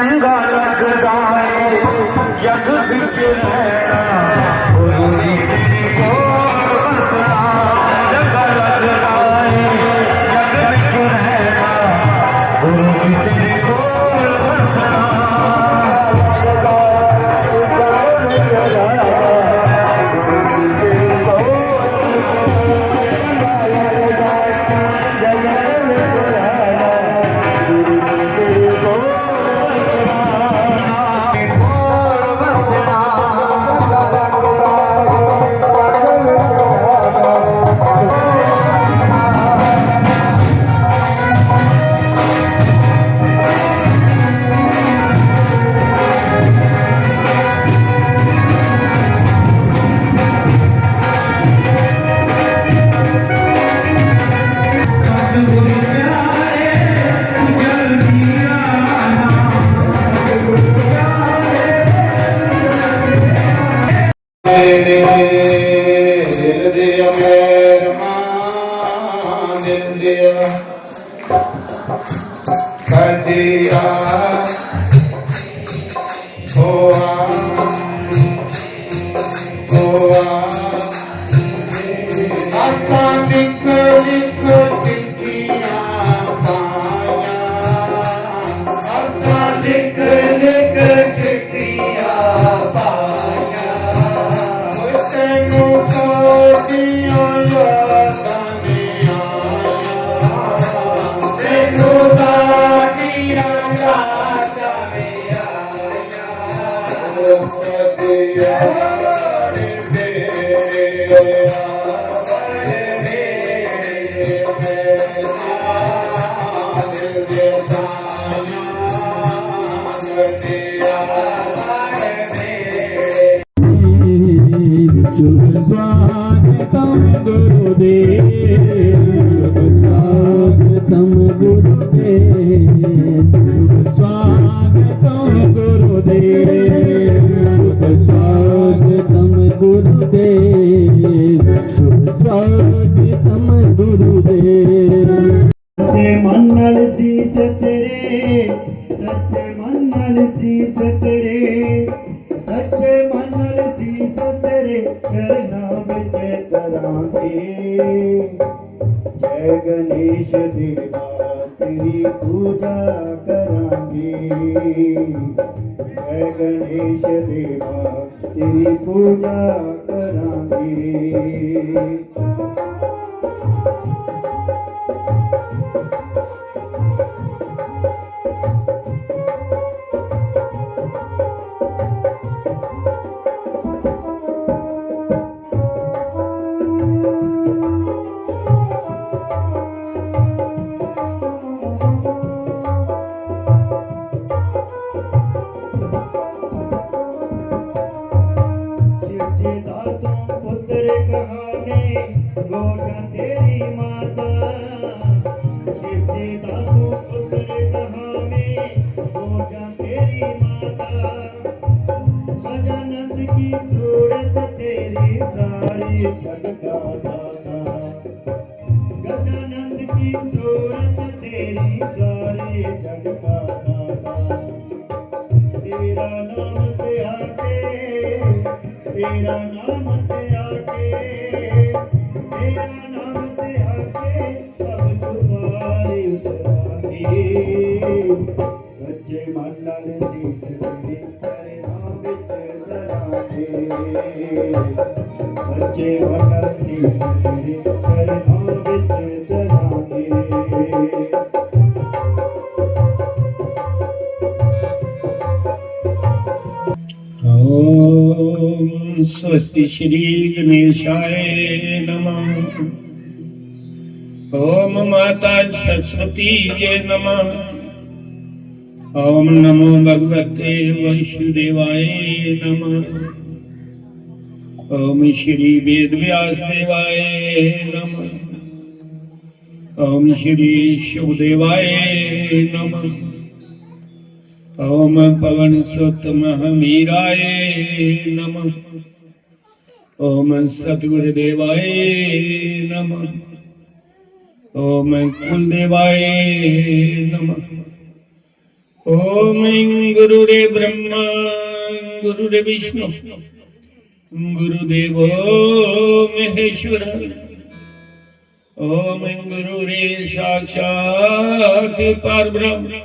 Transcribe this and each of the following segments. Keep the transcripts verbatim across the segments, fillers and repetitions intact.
चंगा लगदा ਏ जग विच रहना, गुरु जी तेरे कोल वसना। चंगा लगदा ਏ जग विच रहना, गुरु जी तेरे कोल वसना। दिल दिया मेहरबान, दिल दिया कदिया। ओ आ, ओ आ, असां लिख लिख चिट्ठियां पाइयां, असां लिख लिख चिट्ठियां पाइयां। ओ तैनू साडियां यादां नहीं आइयां, तैनू साडियां यादां नहीं आइयां। शुभ स्वागतम गुरुदेव, शुभ स्वागतम गुरुदेव, शुभ स्वागतम गुरुदेव, शुभ स्वागतम गुरुदेव, शुभ स्वागतम गुरुदेव। सच्चे मन नाल सीस तेरे, सच्चे मन नाल सीस तेरे, सच्चे मन नाल सीस तेरे चरणां विच धरांगे। जय गणेश देवा तेरी पूजा करांगे। जय गणेश देवा तेरी पूजा करांगे। शिव जी दा तू पुत्र कहावे, गोदा तेरी माता। शिव जी दा तू पुत्र कहावे, गोदा तेरी माता। गजानंद की सूरत तेरी, सारी जग का दाता। गजानंद की सूरत तेरी, सारे जग का दाता। तेरा नाम ते आके, तेरा नाम ते आके, तेरा नाम ते आके, अब दुआर उतरांगे। सच्चे मन नाल सीस तेरे चरणां विच धरांगे। सच्चे मन नाल सीस तेरे चरणां विच धरांगे। ओम स्वस्ति श्री गणेशाय नमः। ओम माता सरस्वती के नमः। ओम नमो भगवते वसुदेवाय नमः। ओम श्री वेद व्यास देवाय नमः। ओम श्री शुभदेवाय नमः। ओम पवन सुत महावीराय नमः। ओम सतगुरुदेवाय नमः। ओम कुलदेवाय नमः। ओम गुरुरे ब्रह्मा गुरुरे विष्णु गुरुदेवो महेश्वर। ओम गुरुरे साक्षात परब्रह्म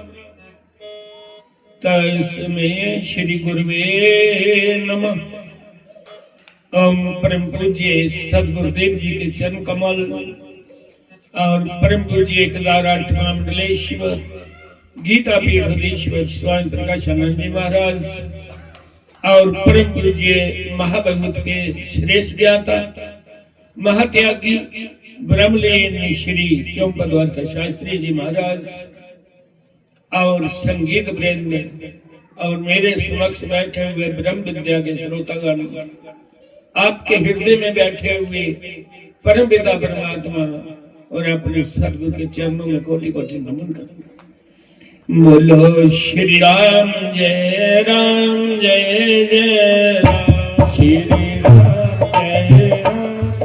तस्मै श्री गुरुवे नमः। ओम परम पूज्य सदगुरुदेव जी के चरण कमल और परम पूज्य एकदार आठवां मंडलेश्वर गीता पीठ अधीश्वर स्वामी प्रकाशानंद जी महाराज और परम पूज्य महाभगवत के श्रेष्ठ ज्ञाता महात्यागी ब्रह्मलीन श्री चौंपा द्वारका शास्त्री जी महाराज और संगीत वृंद और मेरे समक्ष बैठे हुए ब्रह्म विद्या के श्रोतागण, आपके हृदय में बैठे हुए परम पिता परमात्मा और अपने सदगुरु के चरणों में कोटि कोटि नमन करता हूं। बोलो श्री राम जय राम जय जय राम। श्री राम जय राम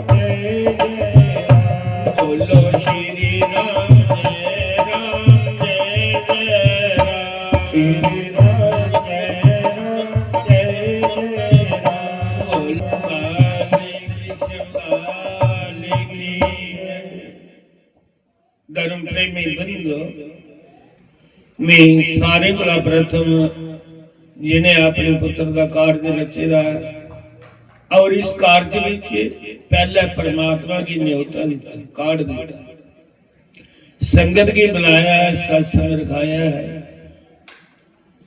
जय जय राम। बोलो श्री राम जय राम जय जय राम। श्री राम जय राम जय जय राम। बोलो काली कृष्ण काली की जय। धर्म प्रेमी बंधु, मैं सारे कोला प्रथम जिन्हें अपने पुत्र का कार्य रचे दा है और इस कार्य विच पहले परमात्मा की न्योता दिता, कार्ड दिता, संगत की बुलाया है, सत्संग रखाया है।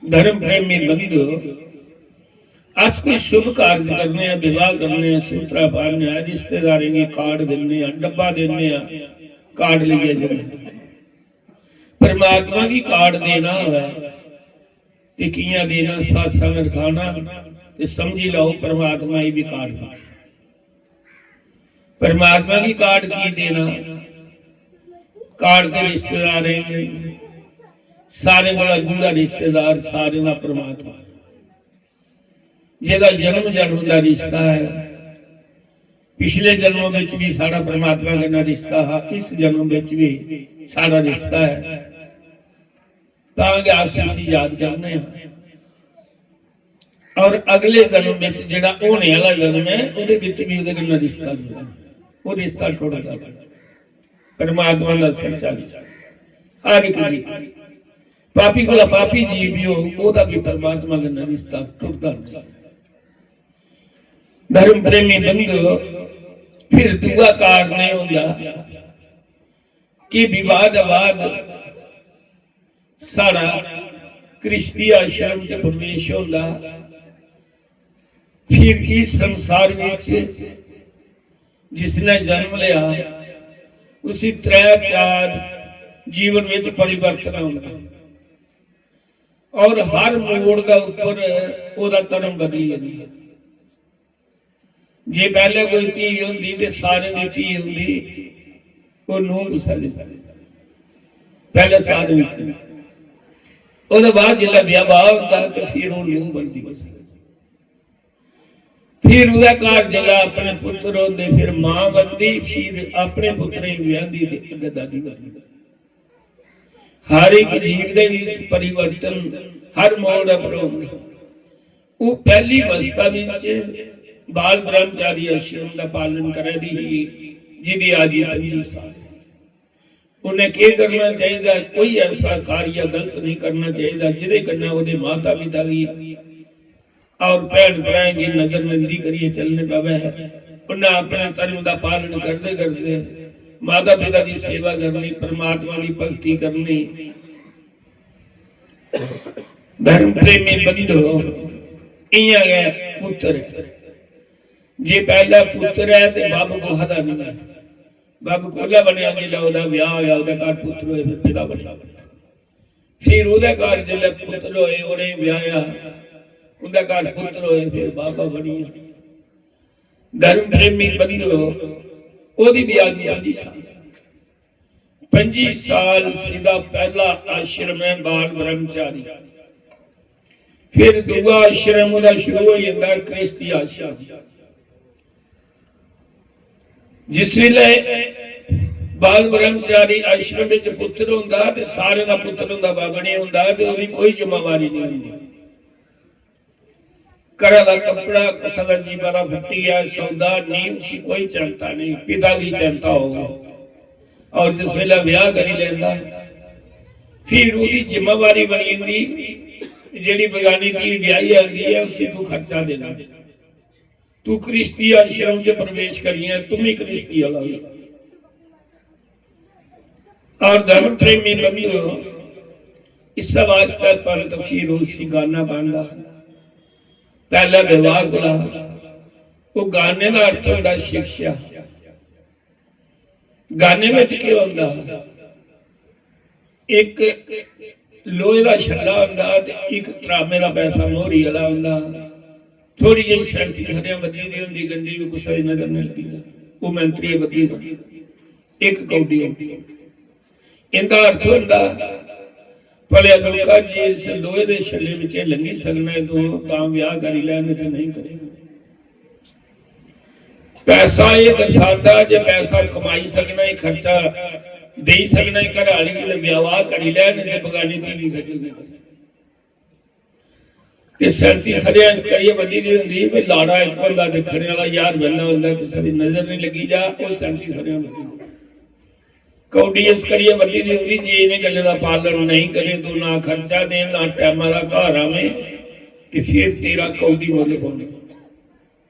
धर्म प्रेमी बंधु, अस कोई शुभ कार्य करने हैं, विवाह करने हैं, सूत्रा पाने हैं, रिश्तेदारें की कार्ड देने हैं, डब्बा देने हैं, कार्ड लेके जाने हैं। परमात्मा की कार्ड देना होवे ते कियां देना, सत्संग रखाना ते समझी लैओ परमात्मा की भी कार्ड देना। परमात्मा की कार्ड की देना, कार्ड ते रिश्तेदारें गी, सारे कोला गूढ़ा रिश्तेदार सारे दा परमात्मा, जेह्दा जन्म जन्म दा रिश्ता है। पिछले जन्म विच भी साढ़ा परमात्मा कन्नै रिश्ता हा, इस जन्म विच भी साढ़ा रिश्ता है। तां गै अस उसी याद करने आं। और अगले जन्म विच जेह्ड़ा होने आह्ला जन्म ऐ, ओह्दे विच भी ओह्दे कन्नै रिश्ता जुड़ना, ओह् रिश्ता टुटदा। परमात्मा दा सच्चा रिश्ता हर इक जीव, पापी कोला पापी जीव भी हो, ओह्दा भी परमात्मा कन्नै रिश्ता टुटदा नेईं। धर्म प्रेमी बंधु, फिर दूआ कारण एह् होंदा कि विवाह दे बाद साढ़ा गृहस्थी आश्रम च प्रवेश होंदा, फिर इस संसार विच जिसने जन्म लिया, उसी त्रै चार जीवन विच परिवर्तन होंदा और हर मोड़ दे उप्पर ओह्दा धर्म बदली जंदा। जे पैह्ले कोई धी होंदी ते सारें दी धी होंदी, ओह् नूंह् कुसै दी, पैह्ले सारें दी धी। ओह्दे बाद जिसलै ब्याह् होंदा ते फिर ओह् नूंह् बनदी कुसै दी। फिर ओह्दे घर जिसलै अपने पुत्तर होंदे, फिर मां बनदी, फिर अपने पुत्तरें गी ब्याह्दी ते अग्गें दादी बनदी। हर एक जीव दे विच परिवर्तन हर मोड़ पर होंदा। ओह् पैह्ली अवस्था विच बाल ब्रह्मचारी आश्रम दा पालन करै दी ही, जिदी आयु पंजी साल। उन्हें केह् करना चाहिदा? कोई ऐसा कार्य गलत नहीं करना चाहिदा जिदे कन्नै ओह्दे माता पिता गी और भैन भ्राएं गी नजर नंदी करियै चलने पवै। उन्हें अपने धर्म दा पालन करदे करदे माता पिता दी सेवा करनी, परमात्मा दी भक्ति करनी। धर्म प्रेमी बंधो, इयां गै पुत्र ऐ। जे पैह्ला पुत्र ऐ ते बब्ब कुसै दा नेईं ऐ। बब्ब कोह्लै बनेआ? जिसलै ओह्दा ब्याह् होआ, ओह्दे घर पुत्र होए, फिर पिता बनेआ। फिर ओह्दे घर जिसलै पुत्र होए, उ'नेंगी ब्याहेआ, उं'दे घर पुत्र होए, फिर बब्ब बनी गेआ। धर्म प्रेमी बंधो, ओह्दी बी आयु पंजी साल। पंजी साल सीधा पैह्ला आश्रम ऐ बाल ब्रह्मचारी। फिर दूआ आश्रम ओह्दा शुरू होई जंदा ऐ गृहस्थी आश्रम। जिस बेल्लै बाल ब्रह्मचारी आश्रम विच पुत्र होंदा ते सारे दा पुत्र होंदा, बाबा नहीं होंदा ते ओहदी कोई जिम्मेवारी नहीं होंदी। घरा दा कपड़ा, कुसै दा जीवा दा फट्टी ऐ, सौदा नहीं, उसी कोई चिंता नहीं, पिता गी चिंता होग। और जिस वेले ब्याह करी लैंदा, फिर ओहदी जिम्मेवारी बनी जंदी, जेहड़ी बगानी धी ब्याही आंदी ऐ, उसी तू खर्चा देना। तू गृहस्थी आश्रम च प्रवेश करियै, तुम ही गृहस्थी आह्ला होई। और धर्म प्रेमी बंधु, इस वास्ते पंत फिर उसी गाना पांदा। पहले विवाह कोला वो गाने का अर्थ होंदा शिक्षा। गाने में केह् होंदा? एक लोहे दा छल्ला होंदा ते एक तरामे दा पैसा मोहरी आह्ला होंदा। थोड़ी जेही सैंती सदें बद्धी दी होंदी, गंढी भी कुसै दी नजर नहीं लगदी। वो मैंत्री बद्धी होंदी, एक कौडी होंदी। इंदा अर्थ होंदा, भले लोका जी, इस लोहे दे छल्ले विच लंघी सकना है तू, तां ब्याह करी लै, नहीं ते नहीं करे। पैसा ये दर्शांदा जे पैसा कमाई सकना है, खर्चा देई सकना है घर आली गी, ते ब्याह करी लै, नहीं ते बगानी धी गी खज्जल नहीं करे। ते सैंती सदें इस करियै बधी दी होंदी भी लाड़ा इक बंदा दिक्खने आह्ला, यार बंदा होंदा, कुसै दी नजर नहीं लगी जा, ओह् सैंती सदें बधी दी। कौडी इस करियै बधी दी होंदी, जे इ'नें गल्लें दा पालन नहीं करे, तू ना खर्चा दे, ना टैमा दा घर आवे, ते फिर तेरा कौडी मुल्ल पौने,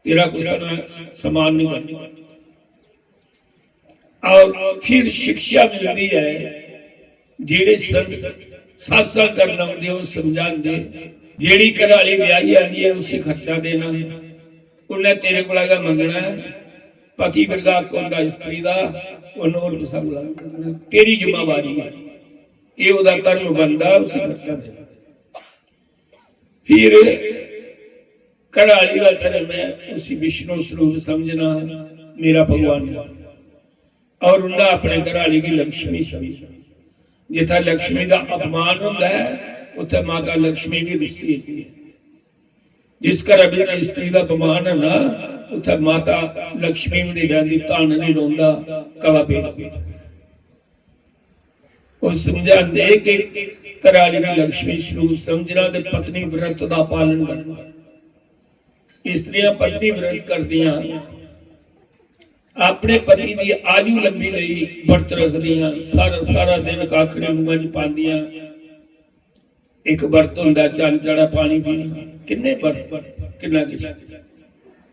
तेरा कुसै ने सम्मान नहीं करना। और फिर शिक्षा मिलदी है, जेड़े संत सत्संग करन औंदे, ओह् समझांदे। जेड़ी घराली ब्याही आंदी है, उसी खर्चा देना, उन्नै तेरे कोला गै मंगना है। पति बिरगा हक होंदा स्त्री दा, उन्न होर कुसै कोला नहीं मंगना। तेरी जिम्मेवारी है, एह् ओह्दा धर्म बनदा, उसी खर्चा देना। फिर घराली दा धर्म है, उसी विष्णु स्वरूप समझना, मेरा भगवान है। और उन्हें अपने घराली गी लक्ष्मी समझना। जित्थै लक्ष्मी दा अपमान होंदा है, उत्थै माता लक्ष्मी भी रुस्सी जंदी है। जिस घर बिच स्त्री दा अपमान है ना, उत्थै माता लक्ष्मी भी नहीं रहंदी, धन नहीं रौंदा, कला पेदा होंदा। ओह् समझांदे कि घराली गी लक्ष्मी स्वरूप समझना ते पत्नी व्रत दा पालन करना। स्त्रियां पत्नी व्रत करदियां, अपने पति दी आयु लंबी लेई व्रत रखदियां, सारा, सारा दिन काकड़ी मुंहां च पांदियां, एक व्रत होंदा चंद चढ़ा पानी पीना, किन्ने व्रत, किन्ना किश।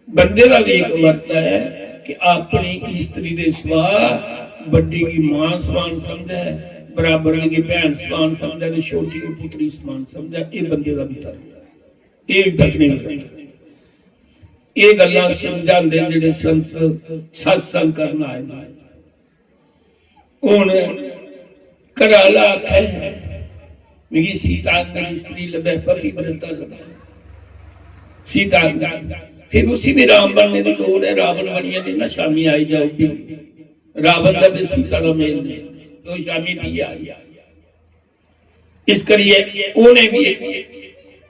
बंदे दा भी एक व्रत है कि अपनी स्त्री दे सिवा बड्डी गी मां समान समझै, बराबर दी गी भैन समान समझै ते छोटी गी पुत्री समान समझै। एह् बंदे दा भी धर्म, एह् भी पत्नी दा धर्म। एह् गल्लां समझांदे जेह्ड़े संत सत्संग करन आए न। हुन घरा आह्ला आखै, "मिगी सीता आंगर स्त्री लब्भै, पतिव्रता लब्भै, सीता आंगर।" फिर उसी भी राम बनने दी लोड़ ऐ, रावण बनियै नेईं ना शामी आई जाओ भी। रावण दा ते सीता दा मेल नेईं, ओह् शामी भी आई। इस करियै उ'नें बी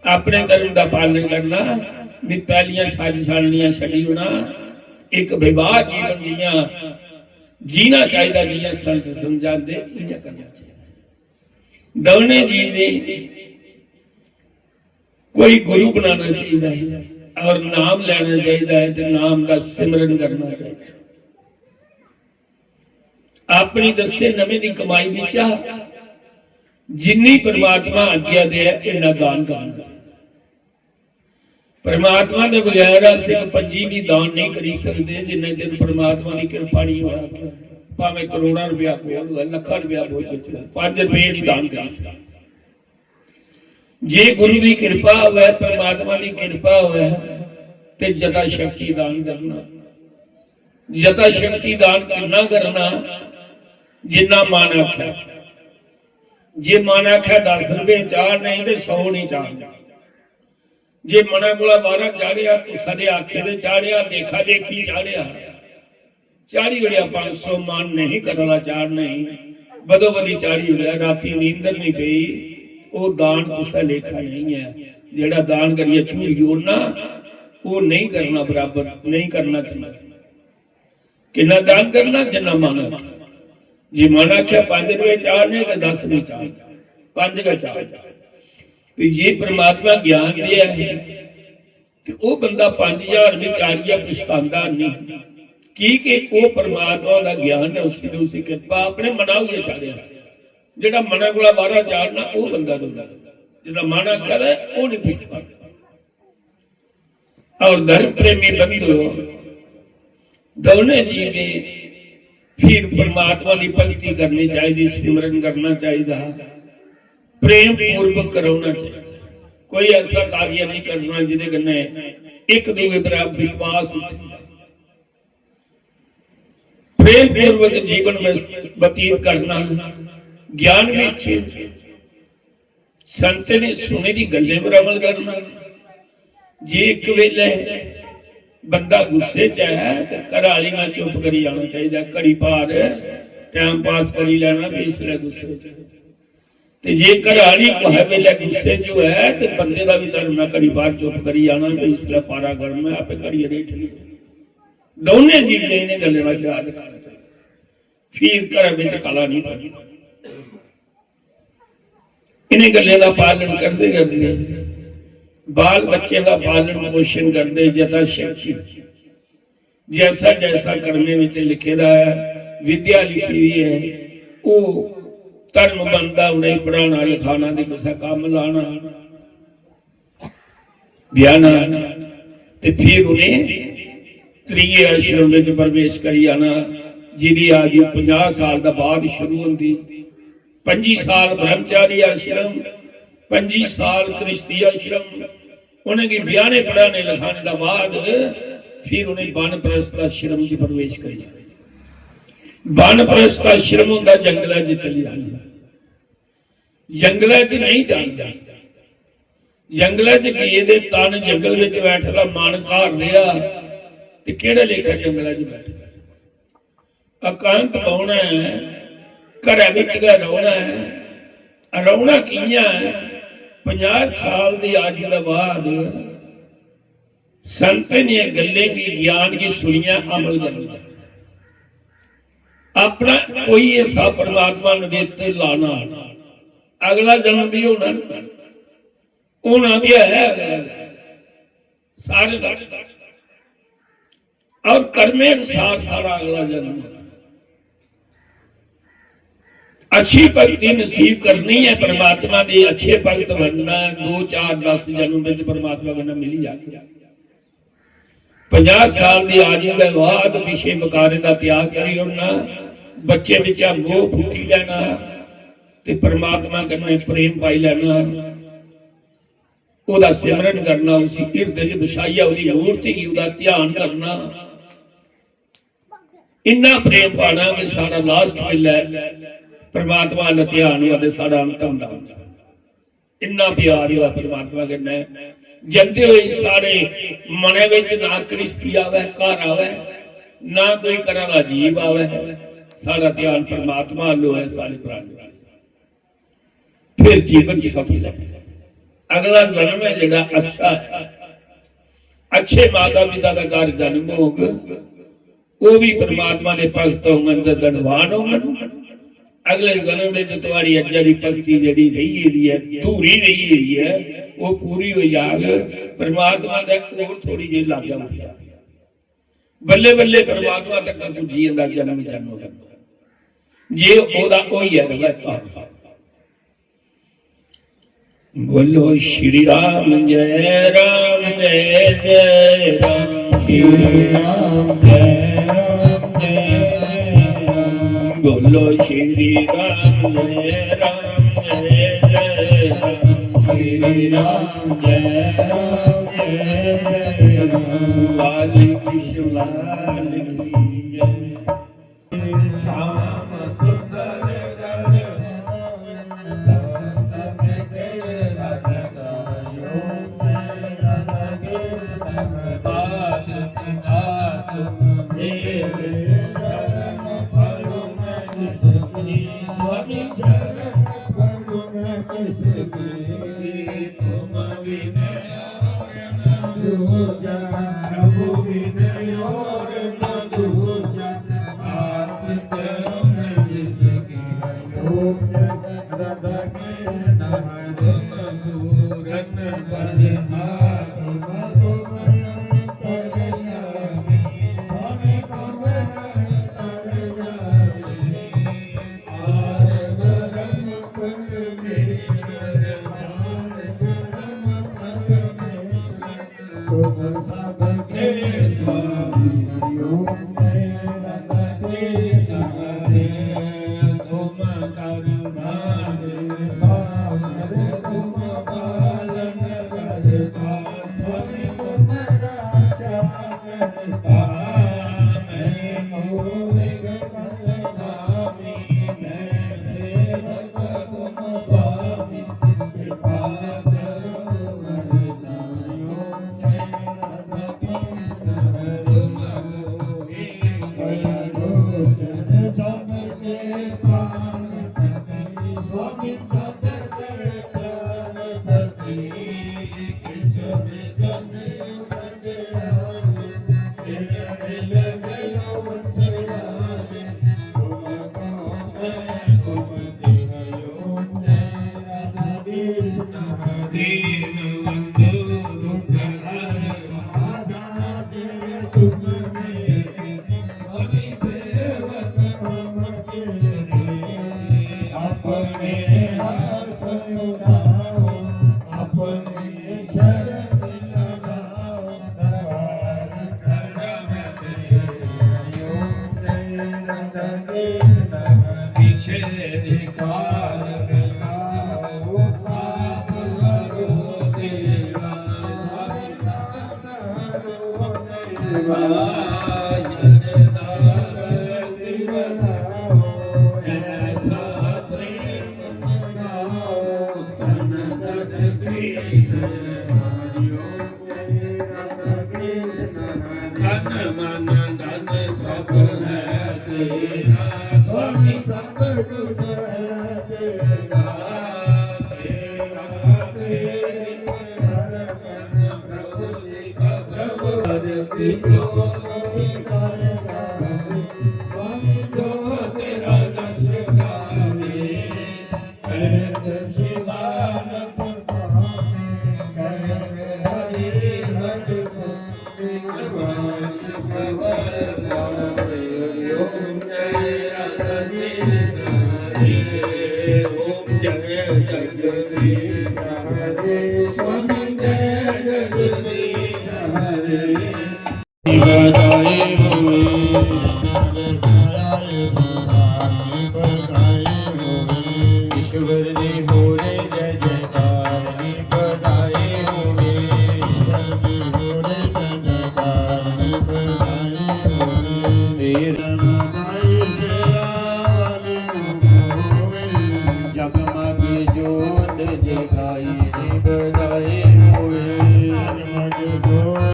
अपने धर्म दा पालन करना, भी पैह्लियां साजिशानियां छड्डी ओड़ना। इक विवाह जीवन जि'यां जीना चाहिदा, जि'यां संत समझांदे, इ'यां करना चाहिदा। दौनें जीवें कोई गुरु बनाना चाहिदा है और नाम लैना चाहिदा है ते नाम दा सिमरन करना चाहिदा। अपनी दस्से नमें दी कमाई बिच्चा जिन्नी परमात्मा आज्ञा दे, इन्ना दान करना चाहिए। परमात्मा दे बगैर अस इक पंजी भी दान नहीं करी सकते, जिन्ने दिन परमात्मा दी कृपा नहीं होआ। भावें करोड़ां रुपया बोल होऐ, लखां रुपया बोल, पंज रुपये नहीं दान करी सकते। जे गुरु दी कृपा होवे, परमात्मा दी कृपा होवे, ते यथाशक्ति दान करना। यथाशक्ति दान कितना करना? जिन्ना मन आखे। जे मन आखे दस रुपये चाढ़ नहीं, ते सौ नहीं चाढ़ना। जे मना कोला बारह चाढ़िया, कुसै दे आखे दे चाढ़िया, देखा देखी चाढ़िया, चाढ़ी ओड़ेआ पंज सौ, मन नहीं करना चाढ़ नहीं, बदो बदी चाढ़ी ओड़ेआ, राती नींदर नहीं पई, ओह् दान कुसै लेखा नहीं है। जेह्ड़ा दान करियै झूरी ओड़ना, ओह् नहीं करना बराबर, नहीं करना चाहिए। किन्ना दान करना? जिन्ना मन आखे। जे मन आखेआ पंज रपेऽ चाढ़ने ते दस बी चाढ़, पंज गै चाढ़। ते जे परमात्मा ज्ञान देआ ऐ ते ओह् बंदा पंज ज्हार बी चाढ़ियै पछतांदा नेईं, की के ओह् परमात्मा दा ज्ञान ऐ, उसी ते उसी किरपा अपने मना होइयै चाढ़ेआ। जेह्ड़ा मनै कोला बाह्रा चाढ़ना, ओह् बंदा रोंदा। जेह्ड़ा मन आखै दा ऐ, ओह् निं पछतांदा। और धर्म प्रेमी बंधु, दौनें जीवें फिर परमात्मा दी भक्ति करनी चाहिदी, सिमरन करना चाहिदा, प्रेम पूर्वक कराना चाहिदा। कोई ऐसा कार्य नहीं करना जिदे कन्नै इक दूए पर विश्वास उठे। प्रेम पूर्वक जीवन व्यतीत करना, ज्ञान विच संतें दी सुनी दी गल्लें पर अमल करना। जे इक वेले बंदा गुस्से च ऐ ते घर आह्ली ने चुप करी जाना चाहिदा, घड़ी भर time pass करी लैना भी इसलै गुस्से च ऐ। ते जे घर आह्ली कुसै वेले गुस्से च होऐ ते बंदे दा बी धर्म ऐ घड़ी भर चुप करी जाना भी इसलै पारा गर्म ऐ, आपे घड़ी रेही ठंडी। दौनें जीवें इ'नें गल्लें दा ख्याल रक्खना चाहिदा, फिर घरै बिच कला नहीं पौंदी। इ'नें गल्लें दा पालन करदे करदे, बाल बच्चें दा पालन पोषण करदे यथाशक्ति जैसा जैसा कर्में बिच लिखे दा ऐ, विद्या लिखी दी ऐ, ओह् धर्म बनदा, उ'नेंगी पढ़ाना लिखाना ते कुसै कम्म लाना, ब्याहना, ते फिर उ'नें त्रिये आश्रम बिच प्रवेश करी जाना, जिदी आयु पंजाह साल दा बाद शुरू होंदी। पंजी साल ब्रह्मचारी आश्रम, पंजी साल गृहस्थी आश्रम, उ'नेंगी ब्याहने पढ़ाने लिखाने दा बाद फिर उ'नें वानप्रस्थ आश्रम च प्रवेश करी जाना। वानप्रस्थ आश्रम होंदा जंगलै च चली जाना, जंगलै च नहीं जाना। जंगलै च गे ते तन जंगल बिच बैठे दा मन घर रेहा ते केह्ड़े लेखा जंगलै च बैठे दा? एकांत बौह्ना ऐ, घरै बिच गै रौह्ना ऐ। रौह्ना कि'यां ऐ? पंजाह् साल दी आयु दे बाद संतें दियें गल्लें गी, ज्ञान गी सुनियै अमल करना। अपना कोई हिस्सा परमात्मा निमित्त लाना, अगला जन्म भी होना, होना भी है अगला जन्म, सारे दा। और कर्मे अनुसार सारा अगला जन्म होना। अच्छी भक्ति नसीब करनी है, परमात्मा दे अच्छे भक्त बनना है, दो चार दस जन्म विच परमात्मा कन्नै मिली जाके। पंजाह साल दी आयु दे बाद विषय विकारें दा त्याग करी ओड़ना, बच्चे बिच्चा मोह पुट्टी लैना ते परमात्मा कन्नै प्रेम पाई लैना। ओह्दा सिमरन करना, उसी हिरदे च बसाइयै ओह्दी मूर्ति गी, ओह्दा ध्यान करना, इन्ना प्रेम पाना कि साढ़ा लास्ट बेल्लै परमात्मा दा ध्यान होऐ ते साढ़ा अंत होंदा। इन्ना प्यार होऐ परमात्मा कन्नै, जंदे होई साढ़े मनै बिच ना गृहस्थी आवै, घर आवै, ना कोई घरा दा जीव आवै, साढ़ा ध्यान परमात्मा अल्ल होऐ, साढ़े प्राणी। फिर जीवन सफल है। अगला जन्म है जेह्ड़ा अच्छा है, अच्छे माता पिता दा घर जन्म होग, ओह् भी परमात्मा दे भक्त होंगन ते धनवान होंगन। अगले जन्म विच थुआड़ी अज्जै दी भक्ति जेह्ड़ी रेही गेदी ऐ, धूरी रेही गेदी ऐ, ओह् पूरी होई जाग। परमात्मा दे होर थोड़ी जेही लागै होई जाग। बल्ले बल्ले परमात्मा तक पुज्जी जंदा जन्म जन्म तक, जे ओह्दा होइयै रवै तां। बोलो श्री राम जय राम जय जय राम। श्री राम जय राम जय जय राम। बोलो श्री राम जय राम जय जय राम। श्री राम जय राम जय जय राम। बाल कृष्ण लाल की जय। श्याम सुंदर वर वसंत में तेरे रंग गायो। बात बात मेरे चरण पड़ो न किसकी, स्वामी चरण पड़ो न किसकी। तुम विनय दूजा, प्रभु विनय और न दूजा, आस करो न जिस